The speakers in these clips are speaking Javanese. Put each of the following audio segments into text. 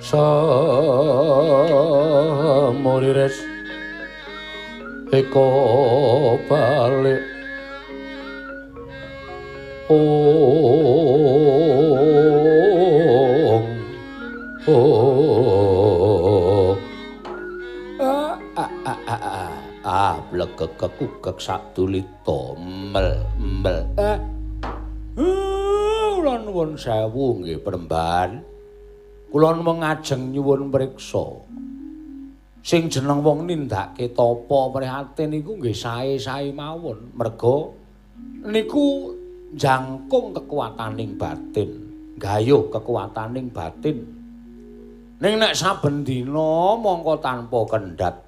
Samuriris eko balik ong oh a a a a a blegegekugek sadulita mel mel kula nuwun sewu nggih Premban. Kula mengajeng nyuwun priksa. Sing jeneng wong nindakake tapa prihatin niku nggih sae-sae mawon. Merga niku jangkung kekuataning batin, gayuh kekuataning batin. Ning nek saben dina mongko tanpa kendhat.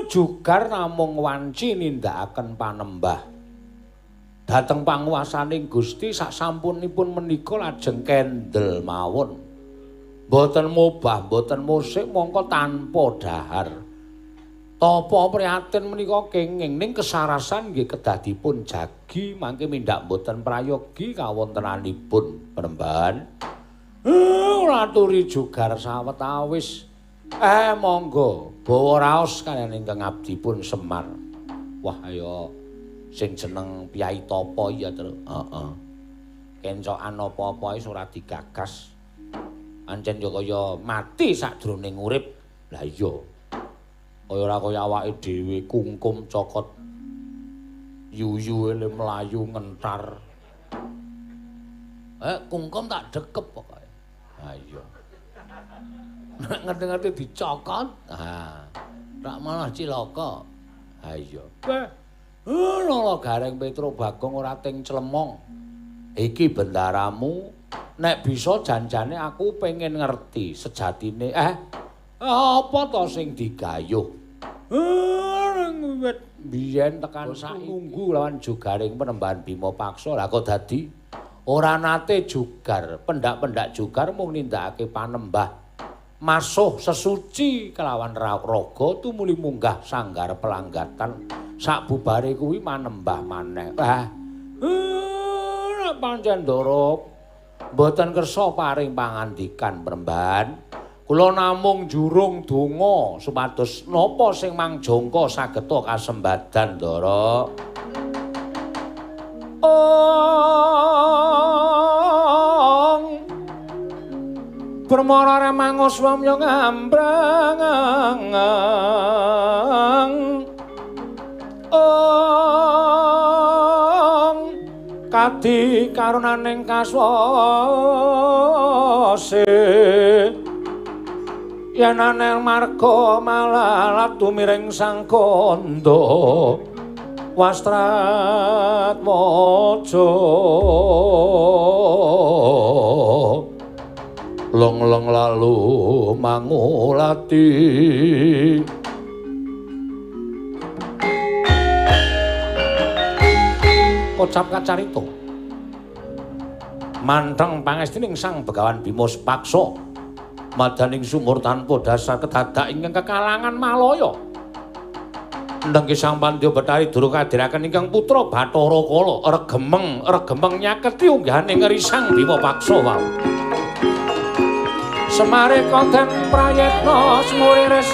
Jugar namung wanci nindakaken panembah. Dhateng panguwasaning Gusti sasampunipun menika lajeng kendel mawon. Mboten mobah, mboten musik mongko tanpa dahar. Tapa prihatin menika kenging ning kesarasan nggih kedah dipun jagi mangke mindhak mboten prayogi kawontenanipun Premban. Ora aturi jugar sawetawis. Monggo bawa raos kaliyan ingkang abdipun Semar. Wah ayo sing jeneng Piyai Tapa iya, Tru. Heeh. Kencokan apa-apa wis ora digagas. Ancen ya kaya mati sakjroning urip. Lah iya. Kaya ora kaya awake dhewe kungkum cokot yuyu ele mlayu ngentar. Kungkum tak dekep pokoke. Ha iya. Nek ngerti-ngerti dicokot, ha. Tak malah cilaka. Ha iya. Lolo Gareng Petro Bagong ora ting clemong. Iki bendaramu nek bisa janjane aku pengen ngerti sejatine. Apa to sing digayuh? Wit biyen tekan saiki nunggu lawan Jugaring Penembahan Bima Paksa. Lah kok dadi ora nate jugar, pendak-pendak jugar mung nindakake panembah. Masuh sesuci kelawan raga tumuli munggah sanggar pelanggatan. Sakbubare kuwi manembah maneh. Nek pancen Ndara mboten kersa paring pangandikan Premban. Kula namung jurung donga supados napa sing mangjangka sageta kasembadan Ndara. Ong Permara remangus wamya ngambrang ong kadi karunaning kaswase yen anel marga malalat tumiring sang kandha wastratmaja long-long lalu mangulati. Kocap kacarita manteng pangestining Sang Begawan Bima Sepaksa madaning sumur tanpa dasar kedadak ingkang kekalangan Malaya. Nengki Sang Pandya Bathari Durga kadhiraken ingkang putra Bathara Kala regemeng regemeng nyaketi unggahane ngeri Sang Bima Paksa wau. Semare koden prayitna semuriris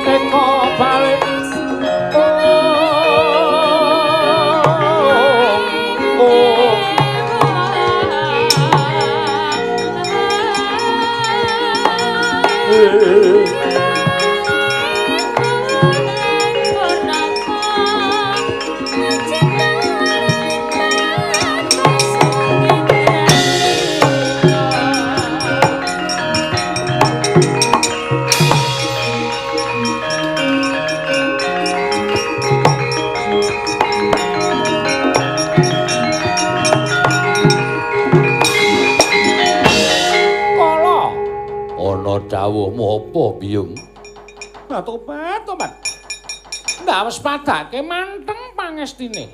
eka balik dawuhmu apa, Biyung? Lah tobat, tobat. Ndak wis padake manteng pangestine.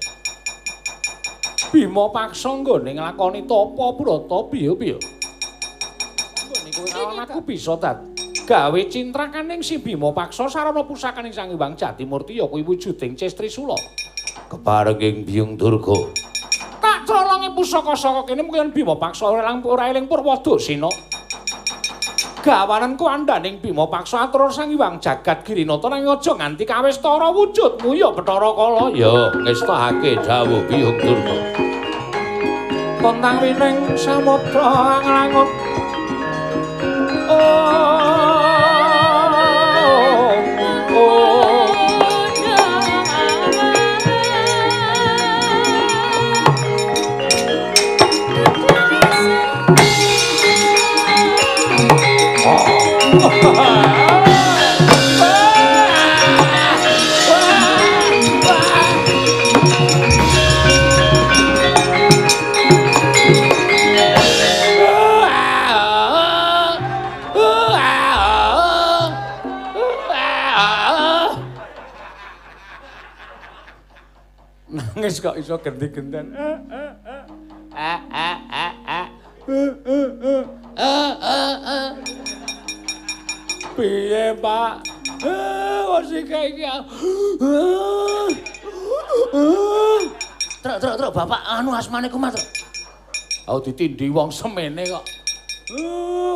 Bima Paksa nggone nglakoni tapa brata piye-piye. Nggone kowe lawan aku bisa dad gawe cintrakaning si Bima Paksa sarana pusakaning Sang Hyang Jatimurti ya kuwi wujuding Ces Trisula. Keparenging Biyung Durga. Tak trolongi pusaka saka kene mungkin Bima Paksa ora eling Purwadasina. Gawanen kuwandaning Bima Paksa atur Sang Hyang Jagat Girinata nanging aja nganti kawistara wujudmu ya Bathara Kala. Ya ngestahake dawuh Biyung Durga. Kontang wining samudra anglangut. Nangis kok iso genti-genten. Piye, Pak? Kok sik iki. Truk, truk, truk, bapak anu asmane kumat, Truk. Aku ditindhi wong semene kok.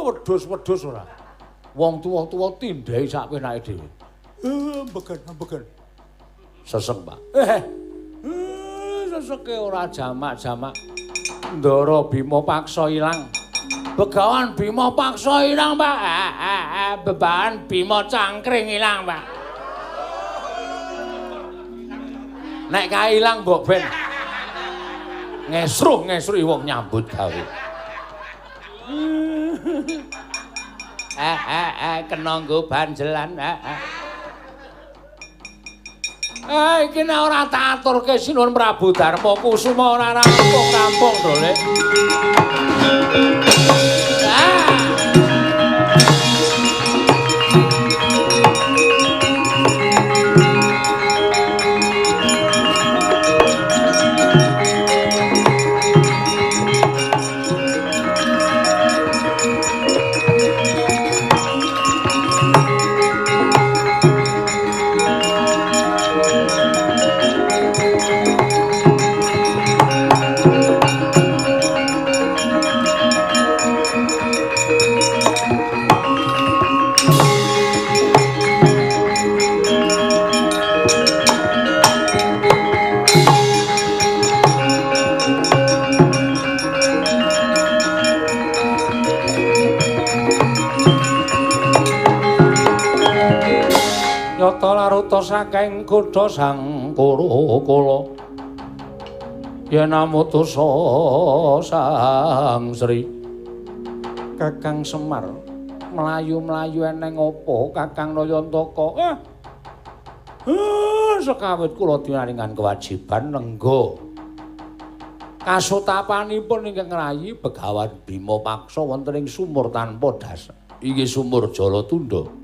Wedhus-wedhus ora. Wong tuwa-tuwa tindhahi sak penake dhewe. Mbegen, mbegen. Sesek, Pak. Seseke ora jamak-jamak. Ndara Bima Paksa ilang. Begawan Bima Paksa ilang, Pak. Bebahan Bima Cangkring ilang, Pak. Nek kae ilang mbok ben ngesruh-ngesruhi wong nyambut gawe. Kena nggo banjelan. Iki nek ora tak aturke Sinuwun Prabu Darma Kusuma ora rampung-rampung, Dole. Nyata laruta saking kutha Sang Kurukula yen amutusa Sang Sri Kakang Semar mlayu-mlayu eneng apa Kakang Nayantaka? Sekawit kula dinaringan kewajiban nengga kasutapanipun ingkang ngrayi Begawan Bima Paksa wonten ing sumur tanpa dasar, inggih sumur Jalatunda.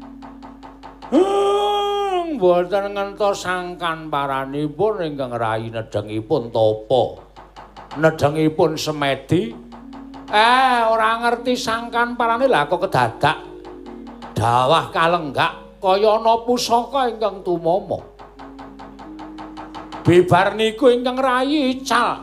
Mboten ngentos sangkan paranipun ingkang rayi nedhengipun tapa, nedhengipun semedi. Ora ngerti sangkan parane lah kok kedadak dawah kalenggak kaya ana pusaka ingkang tumama. Bibar niku ingkang rayi ical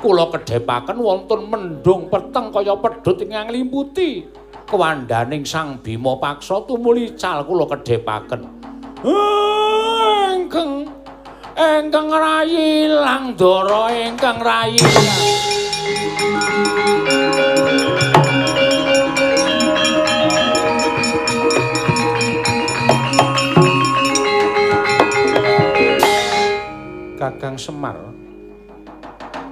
kula kedhepaken wonten mendung peteng kaya pedhut ingkang nglimputi kewandaning Sang Bima Paksa tumuli ical kula kedhepaken. Ingkang rayi ilang ndara ingkang rayi. Kakang Semar,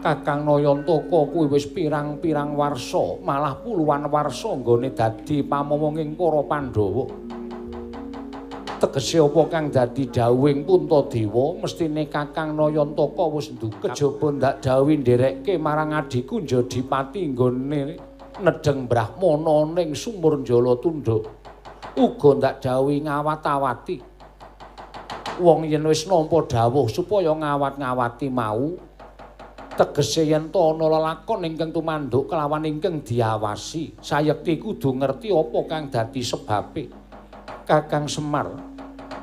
Kakang Nayantaka kuwi wis pirang-pirang warsa, malah puluhan warsa nggone dadi pamomonging para Pandhawa. Tegese apa kang dadi dawuhing Puntadewa, mestine Kakang Nayantaka wis nduka kejaba ndak dawuhi nderekke marang adhiku Njadipati nggone nedheng brahmana ning sumur Jalatunda. Uga ndak dawuhi ngawat-awati. Wong yen wis nampa dawuh supaya ngawat-ngawati mau, tegese yen to ana lelakon ingkang tumanduk kelawan ingkang diawasi, sayekti kudu ngerti apa kang dadi sebabe. Kakang Semar,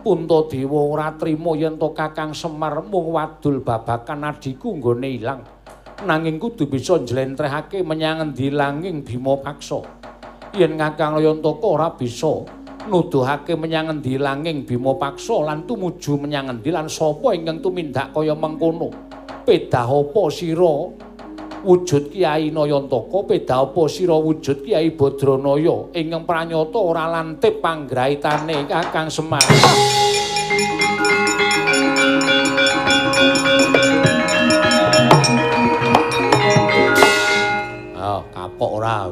Puntadewa ora trima yen to Kakang Semar mung wadul babakan adhiku nggone ilang, nanging kudu bisa njlentrehake menyang endi langing Bima Paksa. Yen Kakang Nayantaka ora bisa nuduhake menyang endi langing Bima Paksa lan tumuju menyang endi lan sapa ingkang tumindak kaya mengkono. Pedah apa sira wujud Kyai Nayantaka, pedah apa sira wujud Kyai Badranaya ingkang pranyata ora lantip panggraitane Kakang Semar. Ah, kapok ora.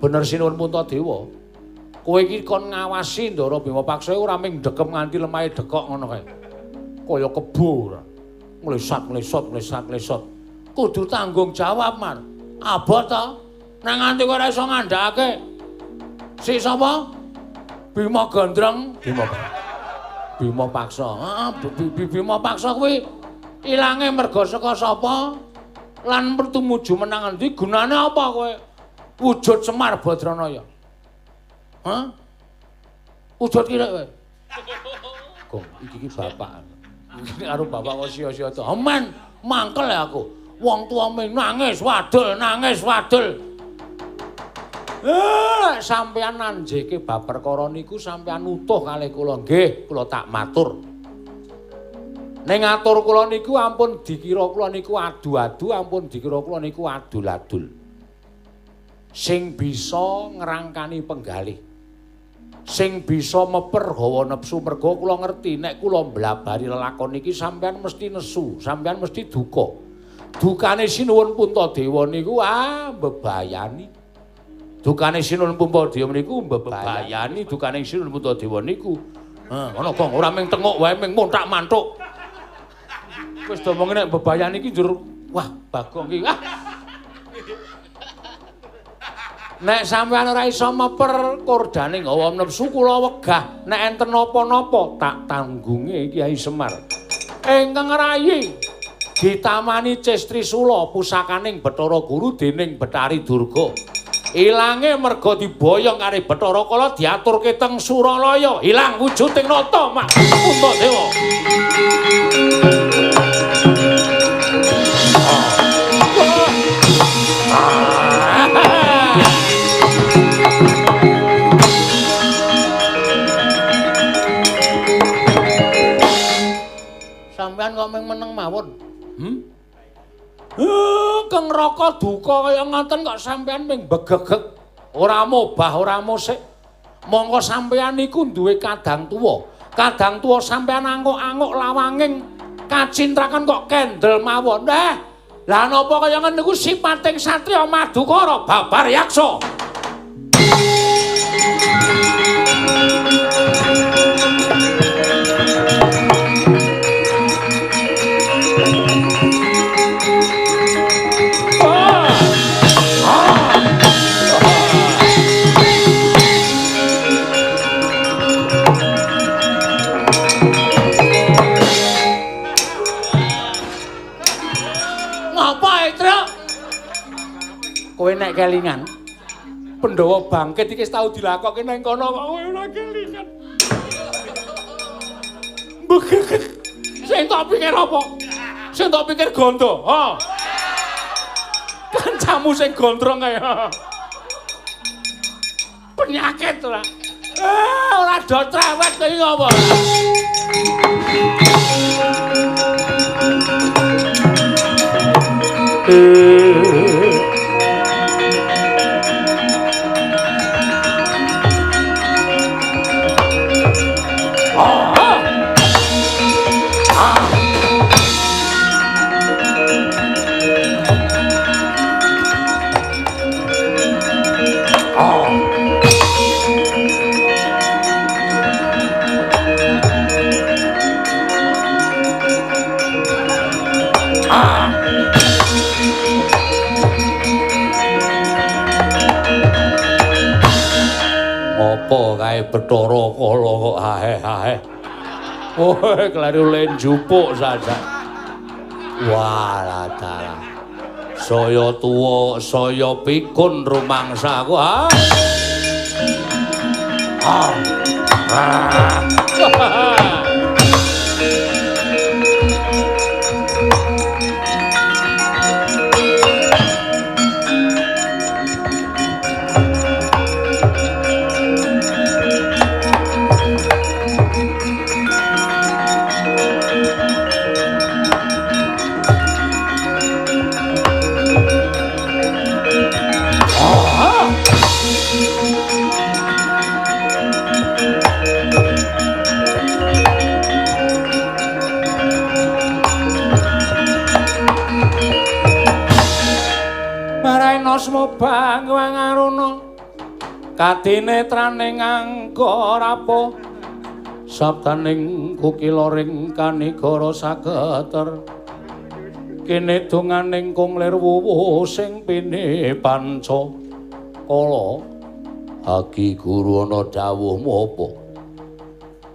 Bener sinuwun Puntadewa. Kowe iki kon ngawasi Ndara Bima Paksa ora ming dekem nganti lemahe dekok ngono kae. Kaya kebo ora. Nglesat nglesot nglesat nglesot. Kudu tanggung jawab, Mar. Abot ta? Nang nganti kowe ora iso ngandhakake. Si sapa? Bima Gondrong, Bima Paksa. Heeh, Bima Paksa kuwi ilange merga saka sapa? Lan tumuju menang endi? Gunane apa kowe? Wujud Semar Badranaya. Hah? Wujud ki rek kowe. Gong, iki ki bapak. Iki karo bapak kok sia-sia to. Men, mangkel ya aku. Wong tuwa ming nangis wadul, nangis wadul. Sampeyan nanjeke bab perkara niku sampeyan utuh kalih kula. Nggih, kula tak matur. Ning atur kula niku ampun dikira kula niku adu-adu, ampun dikira kula niku adul-adul. Sing bisa ngrangkani penggalih, sing bisa meper hawa nepsu, merga kula ngerti nek kula mblabari lelakon iki sampeyan mesti nesu, sampeyan mesti duka. Dukane Sinuwun Puntadewa niku mbebayani. Dukane Sinuwun Puntadewa niku mbebayani, dukane Sinuwun Puntadewa niku. Heh, ngono Gong, ora ming tenguk wae ming montak-mantuk. Wis domongi nek mbebayani iki njur wah Bagong iki. Ah. Nek sampeyan ora iso meper kordane hawa nepsu kula wegah nek enten napa-napa tak tanggunge Kyai Semar. Ingkang rayi ditamani Ces Trisula pusakaning Bathara Guru dening Bathari Durga. Ilange merga diboyong karo Bathara Kala diaturke teng Suralaya, ilang wujuding nata mak Puntadewa. Sampeyan kok mung meneng mawon. Keng Raka duka kaya ngoten kok sampeyan mung begegeg, ora mobah, ora musik. Monggo sampeyan niku duwe kadang tuwa. Kadang tuwa sampeyan anguk-anguk lawanging kacintrakan kok kendel mawon. Lah napa kaya ngoten niku sipating satriya Madukara babar yaksa. Kowe nek kelingan Pandhawa bangkit iki wis tau dilakokke nang kono kok kowe ora kelingan. Mbegegeg. Sing tak pikir apa? Sing tak pikir gondo. Ha. Kancamu sing gondrong kae. Penyakit ora. Ora do trewet kowe iki apa? Ngopo kae Bathara Kala kok hae-hae. Kowe kleru le njupuk saja. Walah dalah. Saya tuwa, saya pikun rumangsaku. Ha. Ah. Ah. Bang Wangaruna kadinetraning angga rapo sabdaning kukilaring kanigara sageter kene donganing kung lir wuwu sing pine panca kala. Hagi guru ana dawuhmu apa?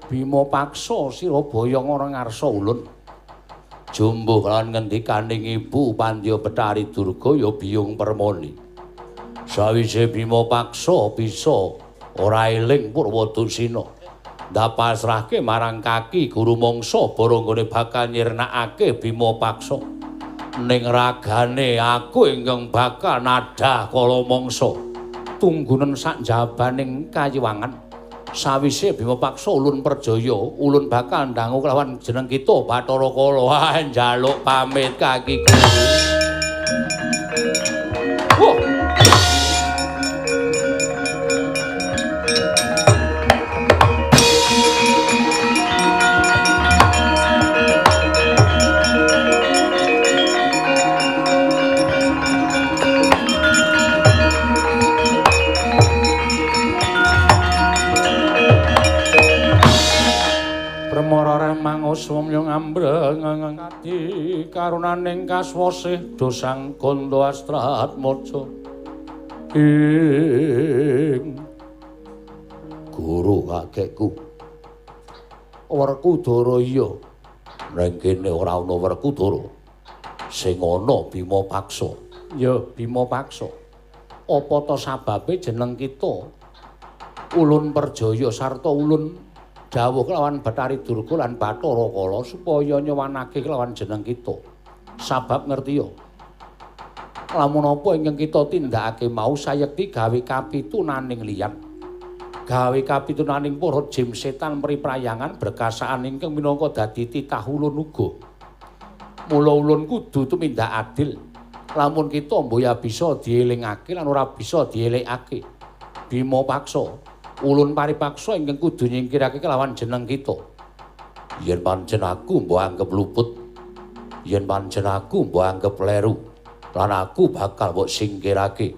Bima paksa sira boyong ora ngarsa ulun. Jumbuh lan ngendikaning ibu Pandya Betari Durga ya biyung permoni. Sawise Bima paksa bisa ora eling Purwadusina. Ndapasrahke marang kaki guru mangsa baranggone bakal nyirnakake Bima paksa. Ning ragane aku ingkang bakal nadhah kala mangsa. Tunggunen sak jabaning kayiwangan. Sawise Bima paksa ulun perjaya, ulun bakal ndangu kelawan jeneng kita Bathara Kala. Wah, njaluk pamit kaki guru. Wah. Mangoswamya ngambreng adi karunaning kaswasih dosang ganda astratmaja ing guru kakekku Werkudara. Iya, ning kene ora ana Werkudara, sing ana Bima Paksa. Ya Bima Paksa, apa ta sababe jeneng kita ulun perjaya sarta ulun dawuh kelawan Bathari Durga lan Bathara Kala supaya nyewanake kelawan jeneng kita. Sabab ngerti ya, lamun apa ingkang kita tindakake mau sayekti gawe kapitunaning liyan, gawe kapitunaning para jim setan priprayangan berkasaan ingkang minangka dadi titah ulun uga. Mula ulun kudu tumindak adil. Lamun kita mboya bisa dielingake lan ora bisa dielekake. Bima paksa ulun paripaksa ingkang kudu nyingkirake kelawan jeneng kita. Yen pancen aku mbok anggep luput, yen pancen aku mbok anggep leru, lan aku bakal mbok singkirake.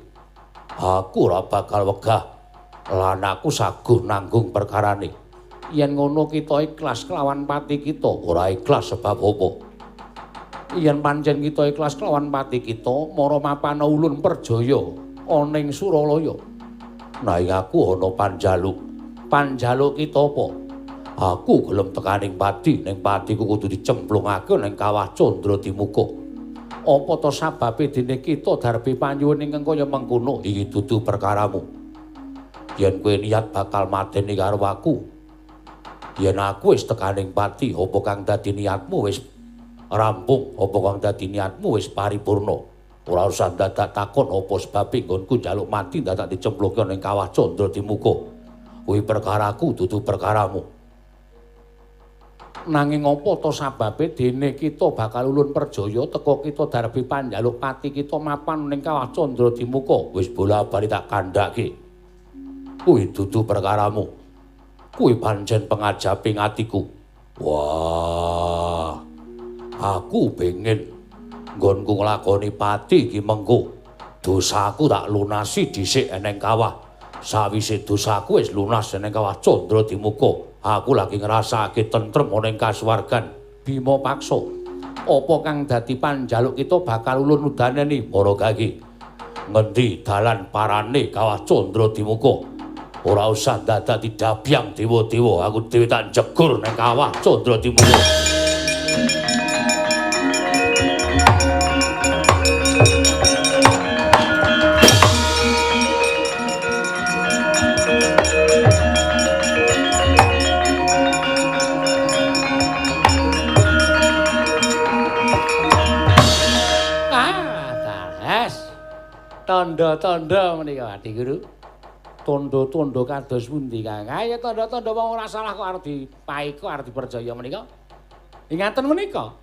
Aku ora bakal wegah, lan aku saguh nanggung perkarane. Yen ngono kita ikhlas kelawan pati kita, ora ikhlas sebab apa? Yen pancen kita ikhlas kelawan pati kita, mara mapana ulun perjaya ana ing Suralaya. Nanging aku ana panjaluk. Panjaluk kita apa? Aku gelem tekaning pati, ning patiku kudu dicemplungake ning kawah Candra Dimuka. Apa ta sababe dene kita darbi panyuwun ingkang kaya mengkono? Iki dudu perkaramu. Yen kowe niat bakal mateni karo aku, yen aku wis tekaning pati, apa kang dadi niatmu wis rampung, apa kang dadi niatmu wis paripurna. Ora usah dadak takon apa sebabe nggonku njaluk mati dadak dicemplungke ning kawah Candra Dimuka. Kuwi perkaraku dudu perkaramu. Nanging apa ta sababe dene kita bakal ulun perjaya teka kita darbi panjaluk pati kita mapan ning kawah Candra Dimuka? Wis bola-bali tak kandhake. Kuwi dudu perkaramu. Kuwi pancen pengajaping atiku. Wah, aku pengen nggonku nglakoni pati iki mengko. Dosaku tak lunasi dhisik eneng kawah. Sawise dosaku wis lunas eneng kawah Candra Dimuka, aku lagi ngrasake tentrem ana ing kasuwargan. Bima paksa, apa kang dadi panjaluk kita bakal ulun udaneni para kaki. Ngendi dalan parane kawah Candra Dimuka? Ora usah dadak didabyang dewa-dewa, aku dhewe tak jegur nang kawah Candra Dimuka. Tandha-tandha menika Adi Guru. Tandha-tandha kados pundi Kang? Ayo tandha-tandha wong ora salah kok arep dipaeka arep dipercaya menika. Ingaten menika.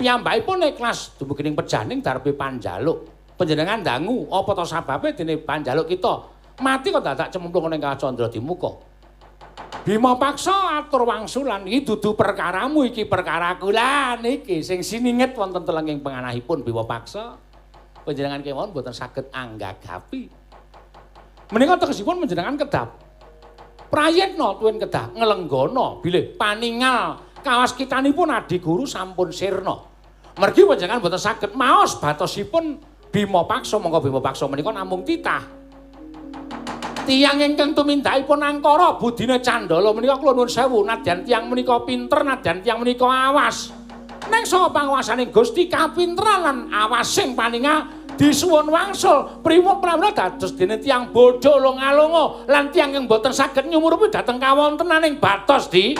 Piyambakipun ikhlas dumugi ning pejaning darbe panjaluk. Panjenengan dangu apa ta sababe dene panjaluk kita mati kok dadak cemplung ning Kawah Candra Dimuka. Bima paksa atur wangsulan iki dudu perkaramu iki perkaraku. Lah niki sing sininget wonten telenging penganahipun Bima paksa. Panjenengan kemawon boten saged anggagapi. Menika tegesipun panjenengan kedah prayitna tuwin kedah nglenggana bilih paningal kawaskitanipun adiguru sampun sirna. Mergi panjenengan boten saged maos batosipun Bima Paksa, monggo Bima Paksa menika namung titah. Tiyang ingkang tumindakipun angkara budine candala menika kula nuwun sewu nadyan tiyang menika pinter, nadyan tiyang menika awas. Ning saka panguwasaning Gusti kapinteran lan awasing paningal disuwun wangsul pripun pramila dados dene tiyang bodho lunga-lunga lan tiyang ingkang boten saged nyumurupi dhateng kawontenaning batos di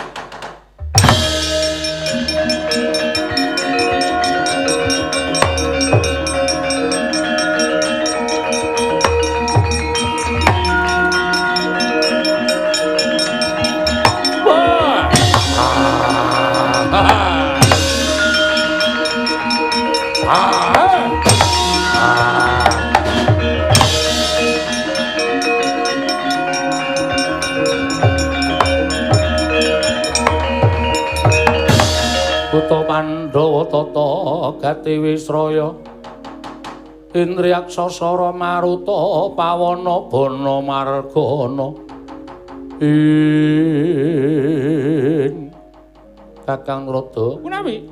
Kutha Pandhawa tata gati wisraya Indriyaksa sara maruta pawana bana margana ing Kakang Rada punawi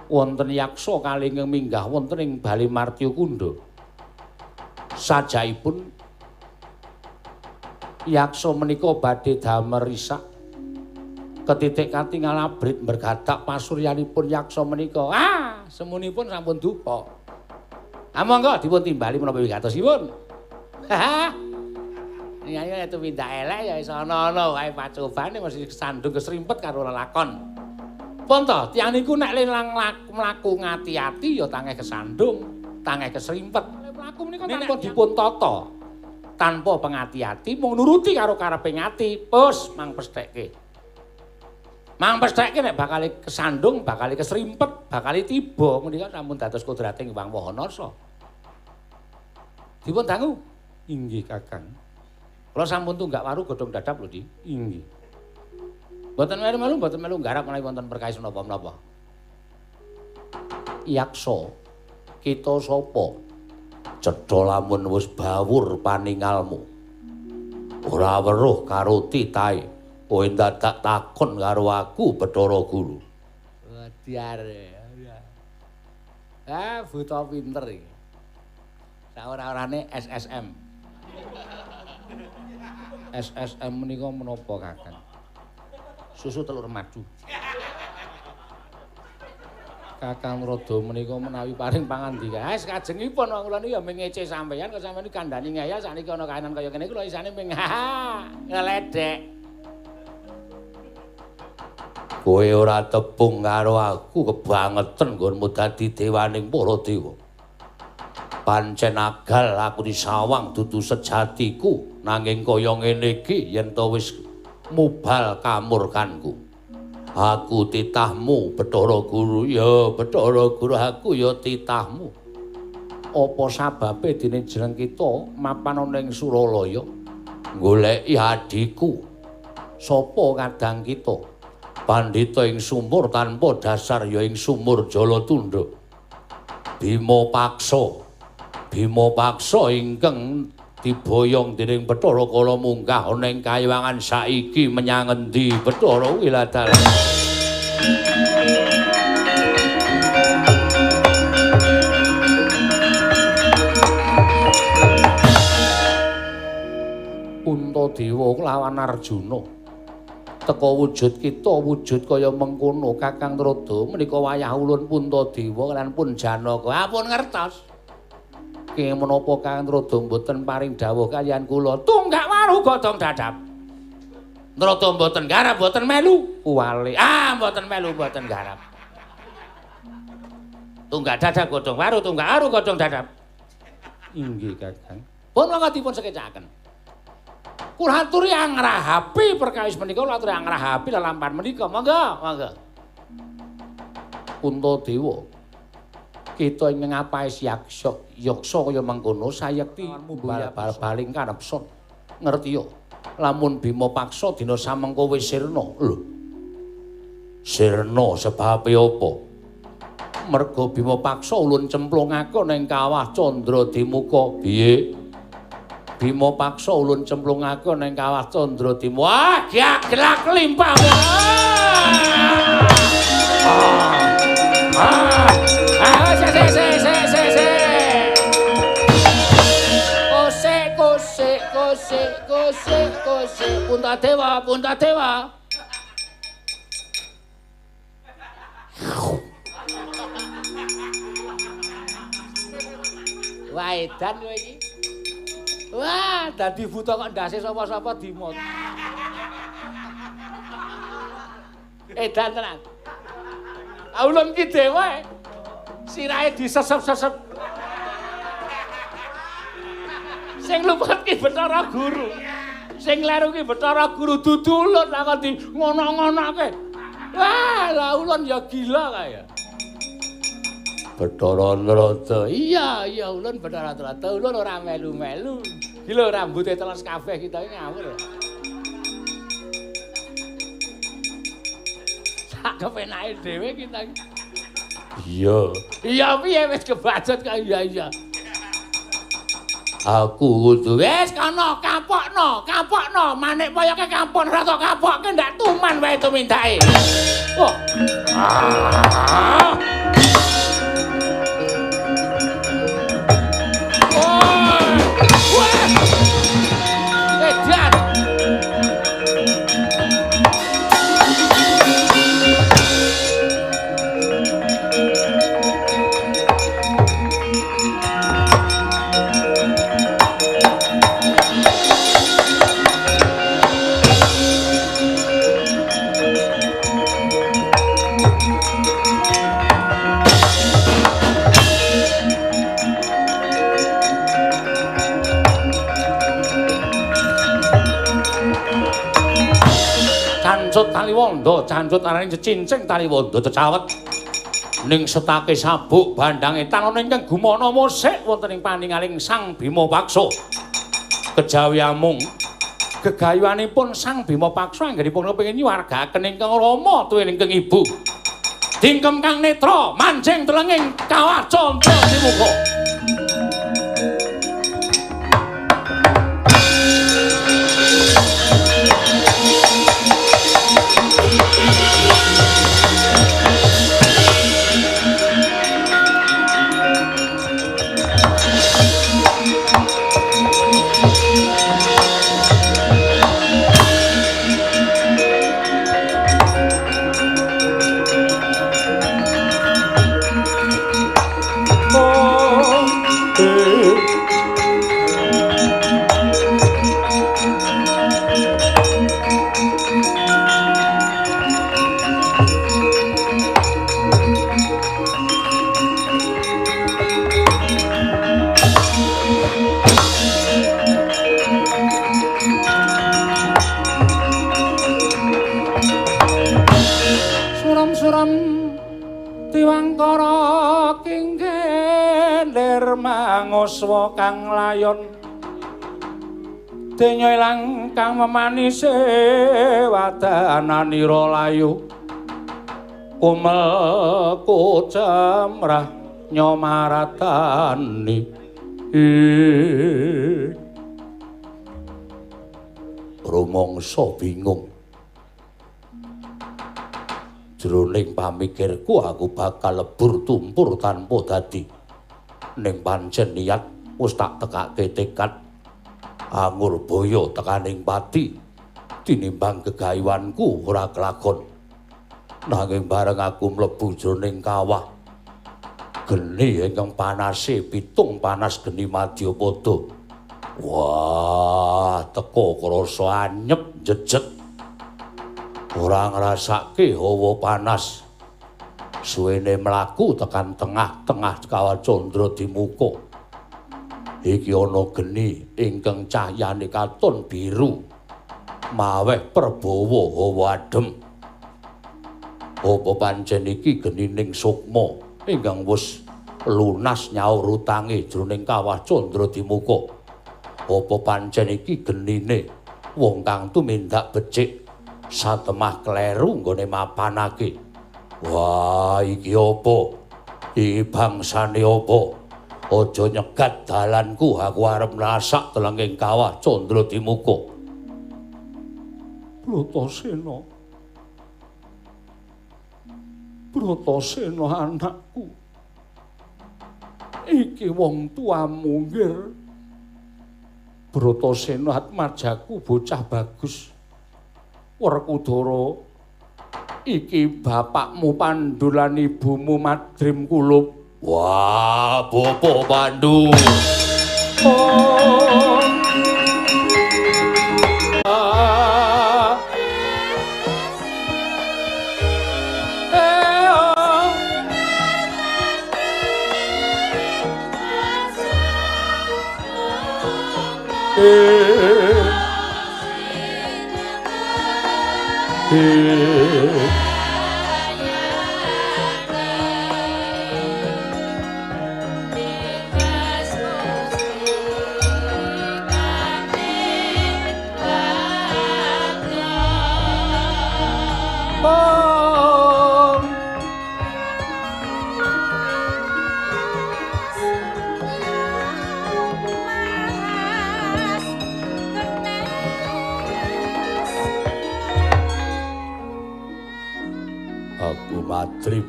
wonten yaksa kalih ingkang minggah wonten ing Bali Martyakunda. Sajaipun yaksa menika badhe damel risak ketitik katingal abrit mbergadak pasuryanipun yaksa menika. Ah, semunipun sampun dupa. Ah, monggo dipun timbali menapa wigatosipun. Haha. Ya tumindak elek ya iso ana-ana wae pacobane mesti kesandung kesrimpet karo lelakon. Pun to, tiyang niku nek lelang mlaku ngati-ati ya tangeh kesandung, tangeh kesrimpet. Mlaku menika tanpa dipun tata. Tanpa pengati-ati mung nuruti karo karepe ngati, pus mang pesthekke. Mang pestheke nek bakal kesandung, bakal kesrimpet, bakal tiba menika sampun dados kodrating Hyang Maha. Dipun dangu? Inggih, Kakang. Kula sampun tunggak waru godhong dadap lho, Di. Inggih. Mboten melu-melu, mboten melu nggarap menawi wonten perkawis menapa-menapa. Yaksa, kita sapa? Cetha lamun wis bawur paningalmu. Ora weruh karo titahe. Kowe dadak takon karo aku Bathara Guru. Wadiar. Ah, buta pinter iki. Saora-orane SSM. SSM menika menapa, Kakang? Susu telur madu. Kakang Rada menika menawi paring pangandika. Ah, kajengipun wong kula niku ya mung ngece sampeyan, kok sampeyan kandhani ngeyel sakniki ana kahanan kaya ngene kula isane mung ngeledek. Kowe ora tepung karo aku kebangeten nggonmu dadi dewaning para dewa. Pancen agal aku disawang dudu sejatiku nanging kaya ngene iki yen to wis mubal kamurkanku. Aku titahmu Bathara Guru, ya Bathara Guru aku ya titahmu. Apa sababe dene jeneng kita mapan ana ing Suralaya goleki adhiku? Sapa kadang kita? Pandhita ing sumur tanpa dasar ya ing sumur Jalatunda. Bima Paksa. Bima Paksa ingkang diboyong dening Bathara Kala munggah ana ing kayiwangan saiki menyang endi Bathara Wiladala. Puntadewa lawan Arjuna. Teka wujud kita wujud kaya mengkono Kakang Rada menika wayah ulun Puntadewa lan pun Janaka. Ah pun ngertos. Kenging menapa Kakang Rada mboten paring dawuh kaliyan kula? Tunggak waru godhong dadap. Rada mboten garap mboten melu kuwale. Ah mboten melu mboten garap. Tunggak dadap godhong waru, tunggak waru godhong dadap. Inggih Kakang. Pun monggo dipun sekecakaken. Kula aturi angrahapi perkawis menika, kula aturi angrahapi lelampahan menika. Monggo, monggo. Puntadewa, kita ingkang ngapais yaksa, yaksa kaya mengkono sayekti bal-baling kanepson. Ngerti yo. Lamun Bima Paksa dina samengko wis sirna. Lho. Sirna sebabe apa? Merga Bima Paksa ulun cemplungake ning kawah Candra Dimuka. Piye? Bima Paksa ulun cemplungake ning kawah Candra Dimuka. Wah, gaglak limpah. Ah, se se se se se se. Kose kose kose kose kose. Puntadewa, Puntadewa. Wah, edan kowe iki. Wah, dadi buta kok ndase sapa-sapa dimot. Edan tenan. Ulun ki dewa. Sirahe disesep-sesep. Sing luput ki Bathara Guru. Sing kleru ki Bathara Guru dudu ulun lah kok di ngono-ngonoke. Wah, lah ulun ya gila kaya. Bathara Narada. Iya, iya ulun Bathara Narada, ulun ora melu-melu. Iki lho rambute teles kabeh kita iki ngawur. Sak kepenake dhewe kita iki. Iya. Iya piye wis kebacut kok iya iya. Aku kudu wis kono kapokno, kapokno, manik poyoke kampun ora tok kapokke ndak tuman wae tumindake. Oh. Ah. Cancut Taliwondo, cancut arane cecincing Taliwondo cecawet ning setake sabuk bandang etan ana ingkang gumana musik wonten ing paningaling Sang Bima Paksa. Kejawi amung gegayuhanipun Sang Bima Paksa anggenipun kepengin nyuwargaken ingkang rama tuwin ingkang ibu. Dingkem kang netra manjing telenging kawah Candra Dimuka. Mangoswa kang layon denya ilang kang memanise wadananira layu kumel kucemrah nyomaratani. Rumangsa bingung jroning pamikirku aku bakal lebur tumpur tanpa dadi. Ning pancen niat wis tak tekake tekad angurbaya tekaning pati tinimbang gegayuhanku ora kelakon. Nanging bareng aku mlebu jroning kawah geni ingkang panase pitung panas geni madyapada. Wah, teko krasa anyep jejet. Ora ngrasake hawa panas. Suwene mlaku tekan tengah-tengah kawah Candra Dimuka. Iki ana geni ingkang cahyane katon biru. Maweh perbawa hawa adem. Apa pancen iki genining sukma ingkang wis lunas nyaur utange jroning kawah Candra Dimuka? Apa pancen iki genine wong kang tumindak becik satemah kleru nggone mapanake? Wah, iki apa? Iki bangsane apa? Aja nyegat dalanku, aku arep nasak telenging kawah Candra Dimuka. Bratasena. Bratasena anakku. Iki wong tuamu nggir. Bratasena atmajaku bocah bagus. Werkudara, iki bapakmu Pandu lan ibumu Madrim Kulup. Wah, Bapak Pandu. Oh. Ah. Eh, oh. Eh. Eh. Aku Madrim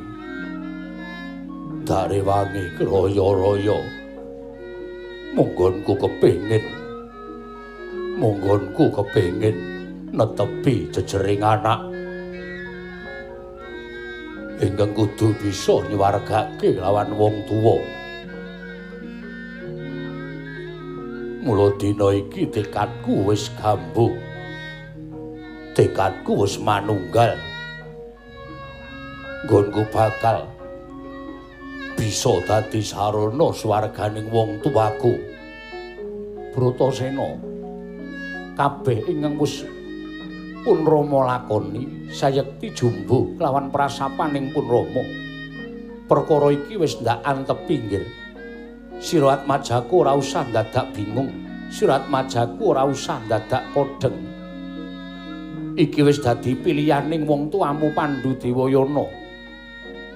darewangi kraya-raya, monggonku kepengin netepi jejering anak ingkang kudu bisa nyuwargake lawan wong tuwa. Mula dina iki tekadku wis gambuh, tekadku wis manunggal. Nggonku bakal bisa dadi sarana swarganing wong tuaku. Bratasena, kabeh ingkang wis pun Rama lakoni sayekti jumbuh kelawan prasapaning pun Rama. Perkara iki wis ndak antepi nggir. Sira atmajaku ora usah ndadak bingung, sira atmajaku ora usah ndadak kodheng. Iki wis dadi pilihaning wong tuamu Pandu Dewayana.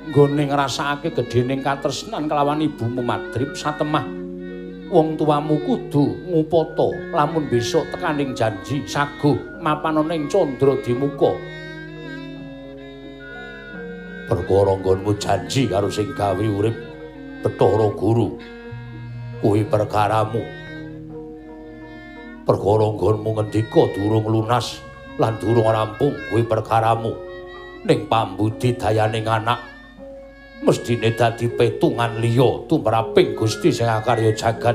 Nggone ngrasakake gedhening katresnan kelawan ibumu Madrim, satemah wong tuamu kudu ngupata lamun besok tekaning janji saguh mapan ana ing Candra Dimuka. Perkara nggonmu janji karo sing gawe urip Bathara Guru kuwi perkaramu. Perkara nggonmu ngendika durung lunas lan durung rampung kuwi perkaramu. Ning pambudidayaning anak mestine dadi petungan liya tumraping Gusti sing akarya jagat.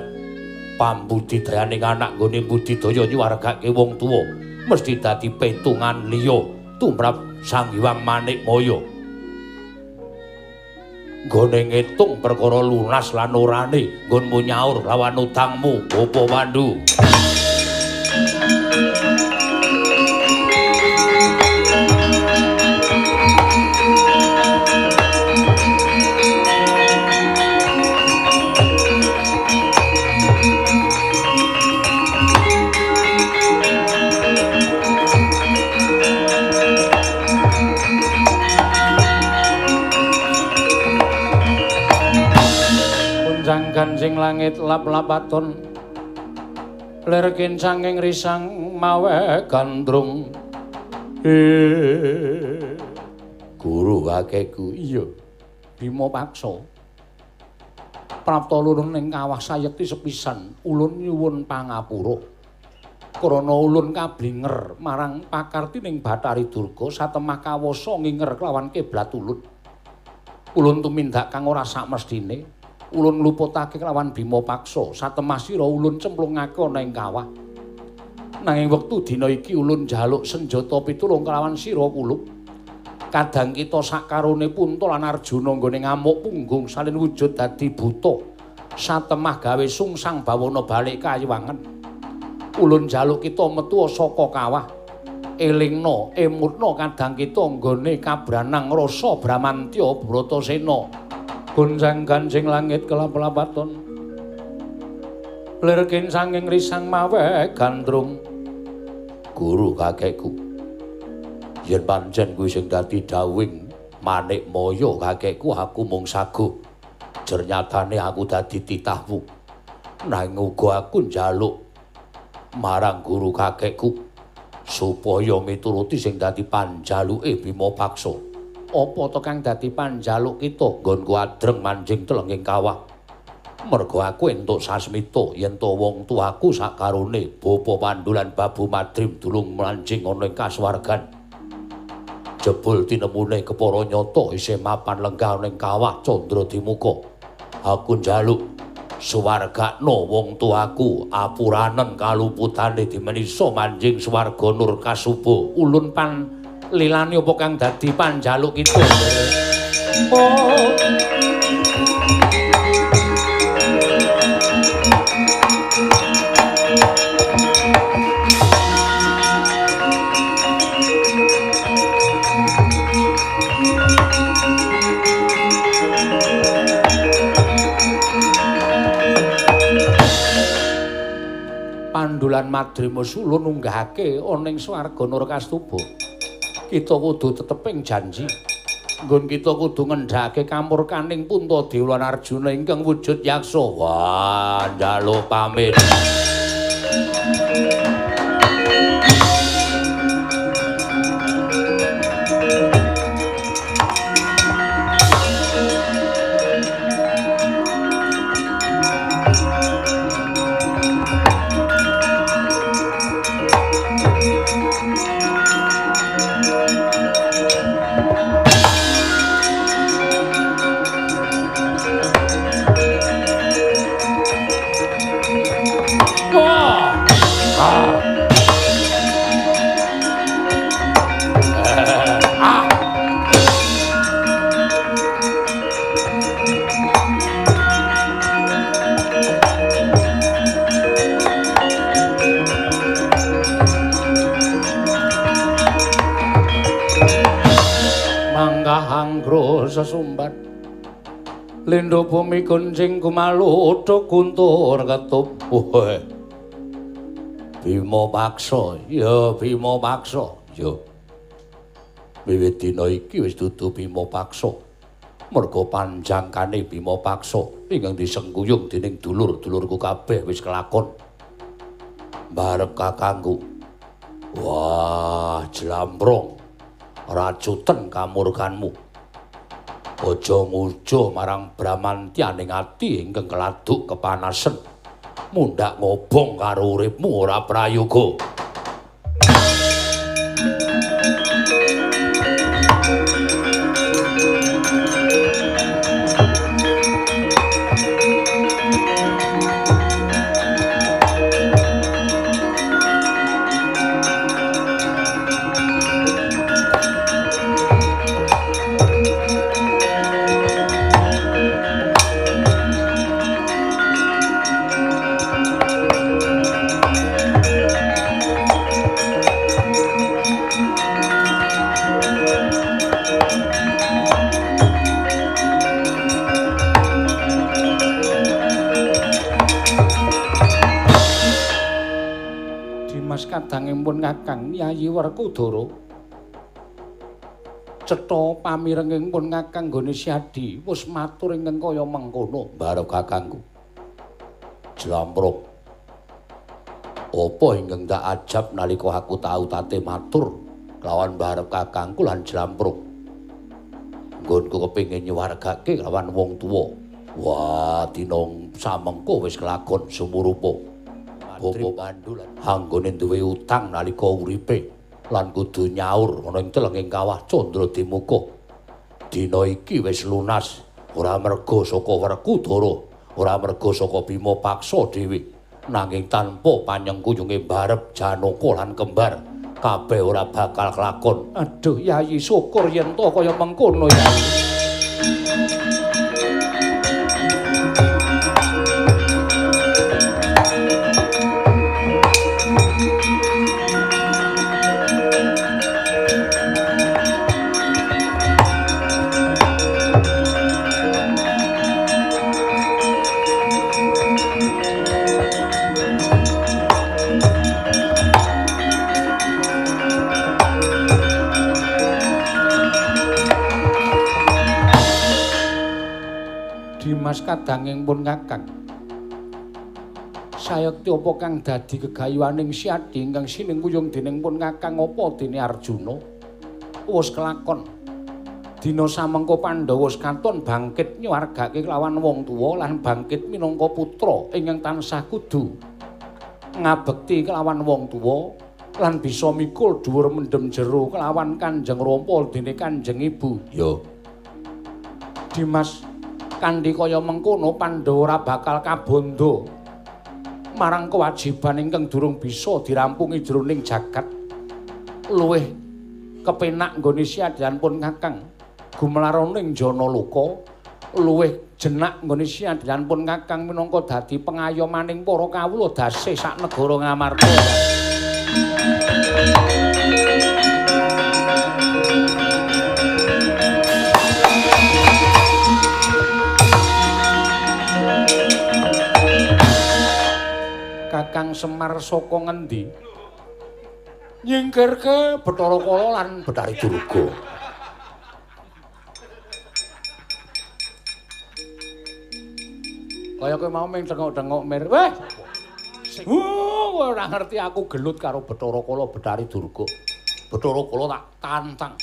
Pambudidayaning anak nggone budidaya nyuwargake wong tuwa mesti dadi petungan liya tumrap Sang Hyang Manikmaya. Nggone ngitung perkara lunas lan orane nggonmu nyaur lawan utangmu, Bapa Pandu. Gancing langit lap-lapaton, lir kincanging risang mawe gandrung. Guru kakekku, iya Bima paksa prapta ulun ning kawah sayekti sepisan ulun nyuwun pangapura krana ulun kablinger marang pakartining Bathari Durga satemah kawasa nginger kelawan kiblat ulun. Ulun tumindak kang ora sakmestine. Ulun ngluputake kelawan Bima paksa satemah sira ulun cemplungake ana ing kawah. Nanging wektu dina iki ulun njaluk senjata pitulung kelawan sira kulup. Kadang kita sakarone Punta lan Arjuna nggone ngamuk punggung salin wujud dadi buta. Satemah gawe sungsang bawana balik kayiwangen. Ulun njaluk kita metu saka kawah. Elingna, emutna kadang kita nggone kabranang rasa Bramantya Bratasena. Gonjang gancing langit kelap-lapaton, lir kincanging risang mawe gandrung. Guru kakekku, yen pancen kuwi sing dadi dawing Manikmaya kakekku, aku mung saguh. Jer nyatane aku dadi titahmu. Nanging uga aku njaluk marang guru kakekku supaya mituruti sing dadi panjaluke Bima Paksa. Apa to kang dadi panjaluk kita? Nggonku adreng manjing telenging kawah. Merga aku entuk sasmita yen to wong tuaku sakarone Bapa Pandu lan Babu Madrim dulung manjing ana ing kasuwargan. Jebul tinemune kepara nyata isih mapan lenggah ana ing kawah Candradimuka. Aku njaluk suwargakno wong tuaku apuranen kaluputane dimenisa manjing swarga nur kasuba. Ulun pan lilani apa kang dadi panjaluk kita? Oh. Pandulan Madrima Sulun nunggahake ana ing swarga Narakastuba. Kita kudu teteping janji. Nggon kita kudu ngendhake kamurkaning Puntadewa lan Arjuna ingkang wujud yaksa. Wah, njaluk pamit. Sesumbar lindho bumi kuncing kumalutha guntur ketup. Bima Paksa, ya Bima Paksa, ya. Wiwit dina iki wis dudu Bima Paksa. Merga panjangkane Bima Paksa ingkang disengkuyung dening dulur-dulurku kabeh wis kelakon. Barep kakangku. Wah, jlambrong. Racuten kamurkanmu. Aja ngujo marang Bramantyaning ati ingkang keladuk kepanasen. Mundhak ngobong karo uripmu ora prayoga. Kadangipun Kakang Yayi Werkudara cetha pamirengipun Kakang nggone Syadi wis matur ingkang kaya mengkono. Barep kakangku jlampruk apa ingkang tak ajab nalika aku tau tate matur lawan barep kakangku lan jlampruk nggonku kepengin nyuwargake lawan wong tuwa. Wah, dina samengko wis kelakon sumurupa. Bapa Pandu lan anggone duwe utang nalika uripe lan kudu nyaur ana ing telenging kawah Candradimuka. Dina iki wis lunas, ora merga saka Werkudara, ora merga saka Bima Paksa dhewe, nanging tanpa panyengkuyunge barep Janaka lan kembar, kabeh ora bakal kelakon. Aduh, Yayi, syukur yen to kaya mengkono, Yayi. Kadanging pun Kakang. Sayekti apa kang dadi gegayuhaning Siadi ingkang sinengkuyung dening pun Kakang apa dene Arjuna wis kelakon. Dina samengko Pandhawa wis katon bangkit nyuwargake kelawan wong tuwa lan bangkit minangka putra ingkang tansah kudu ngabekti kelawan wong tuwa lan bisa mikul dhuwur mendem jero kelawan Kanjeng Rama dene Kanjeng Ibu. Ya. Dimas, kanthi kaya mengkono Pandhawa ora bakal kabondo marang kewajiban ingkang durung bisa dirampungi jroning jagat. Luwih kepenak nggone siadyan pun Kakang gumelarana ing jana loka, luwih jenak nggone siadyan pun Kakang minangka dadi pengayomaning para kawula dasih sak negara Ngamarta. Kakang Semar saka ngendi? Nyingkirke Bathara Kala lan Bathari Durga. Kaya kowe mau ming tengok-tengok mir. Weh. Ora ngerti aku gelut karo Bathara Kala Bathari Durga. Bathara Kala tak tantang.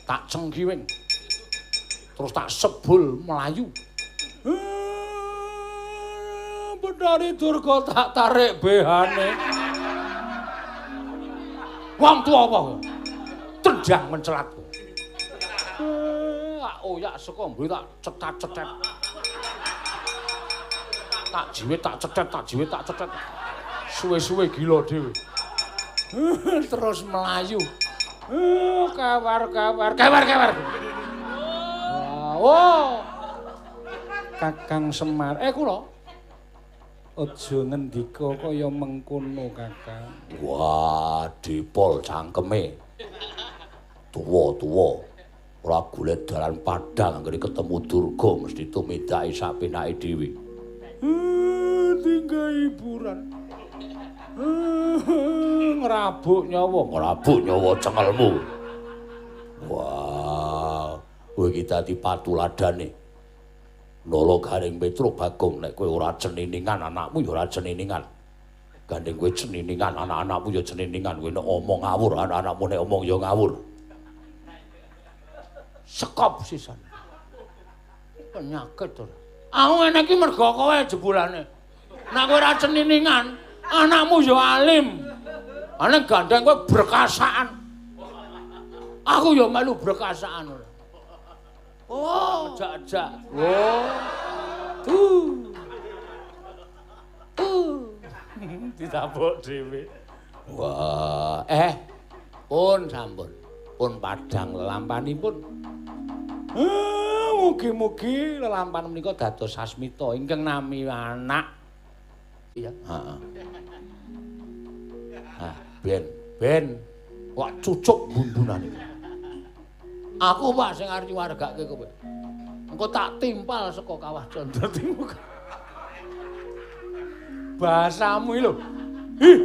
Tak cengkiwing. Terus tak sebul melayu. Bathari Durga tak tarik behane. Wong tuwa apa? Tendang mencelat. Oyak saka mburi tak cetat-cetet. Tak jiwit tak cetet, tak jiwit tak cetet. Suwe-suwe gila dhewe. Terus melayu. Kawar-kawar, kawar-kawar. Oh. Kakang Semar, kula aja ngendika kaya mengkono, Kakang. Wah, dipol cangkeme. Tuwa-tuwa ora golek dalan padhang anggere ketemu Durga mesti tumindake sak penake dhewe. Tinggal hiburan. Ngrabuk nyawa, ngrabuk nyawa cengelmu. Wah, kowe iki dadi patuladane. Nala Garing Petruk Bagong, nek kowe ora ceniningan anakmu ya ora ceniningan. Gandeng kowe ceniningan anak-anakmu ya ceniningan. Kowe nek omong ngawur, anak-anakmu nek omong ya ngawur. Sekop sisan. Penyakit ora. Aku ngene iki mergo kowe jebulane. Nek kowe ora ceniningan, anakmu ya alim. Ane gandeng kowe berkasaan. Aku ya melu berkasaan ora. Oh, jak-jak. Oh. Ditabuk dhewe. Wah, pun sampun. Pun padhang lelampanipun. Mugi-mugi lelampan menika dados sasmita ingkang nami anak. Iya, heeh. Ah, ben kok cucuk bumbunane. Aku Pak sing arep nyuwargake kowe. Engko tak timpal saka kawah Candra Timuka. Bahasamu iki lho. Ih,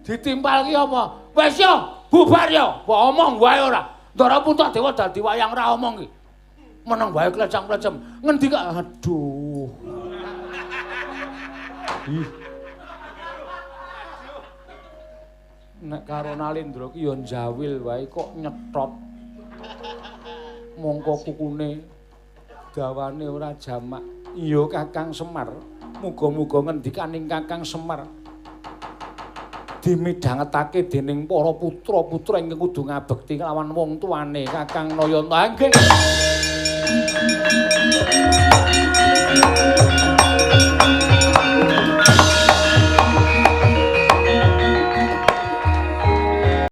ditimpal ki apa? Wis yo, bubar yo. Mbok omong wae ora. Ndara Puntadewa dadi wayang ra omong ki. Meneng wae klecang-klecem. Ngendi kok aduh. Ih. Nek karo Nalindra ki ya njawil wae kok nyetop. Mongko kukune dawane ora jamak. Iya Kakang Semar, muga-muga ngendikaning Kakang Semar dimidhangetake dening para putra-putra ingkang kudu ngabekti kelawan wong tuane Kakang Nayanta. Nggih.